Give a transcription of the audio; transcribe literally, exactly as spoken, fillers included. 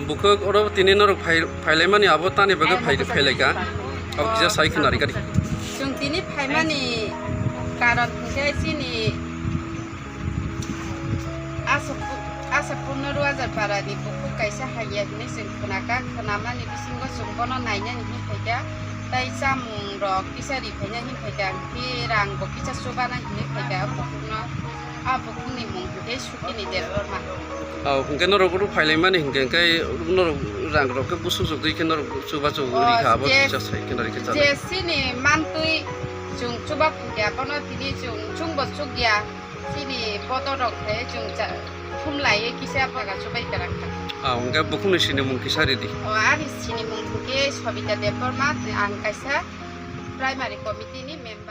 Bukhuk oro tini norok phai-, phailaimani abo tani bagwi phai-, phailaika. Abo kisa sai khna rikha di. Chwng tini phaimani karon hwnkhe chini Asapur-, Asapurno Ruajar parani bukhuk kaisa haiya hinwi chwng khnakha, khnamani bisingo chwng bono nainani hinwi phaikha, tei chamungrok kisa ri phaina hinwi phaikha, hwnkhe rangbo kisa chubana hinwi phaikha o bukhukno. A bukhukni mung hwnkhe Sukini Debbarma. O, hwnkhe norok oro phailaimani hwnkhe, hwnkhe norok rangrok khe busu chukgwi khe norok chubachu rikha, abo je-, kisa sai khna rikha je chana. Chini mantwi chwng chuba phungya, bono tini chwng chwngbo chukya, chini bodorok khe chwng cha-, thumlaiwi kisa baga chubai kwrang kha. O, hwnkhe bukhukni sinimung kisa ridi. O, ani sinimung hwnkhe Sobita Debbarma, ang kaisa primary committee ni member.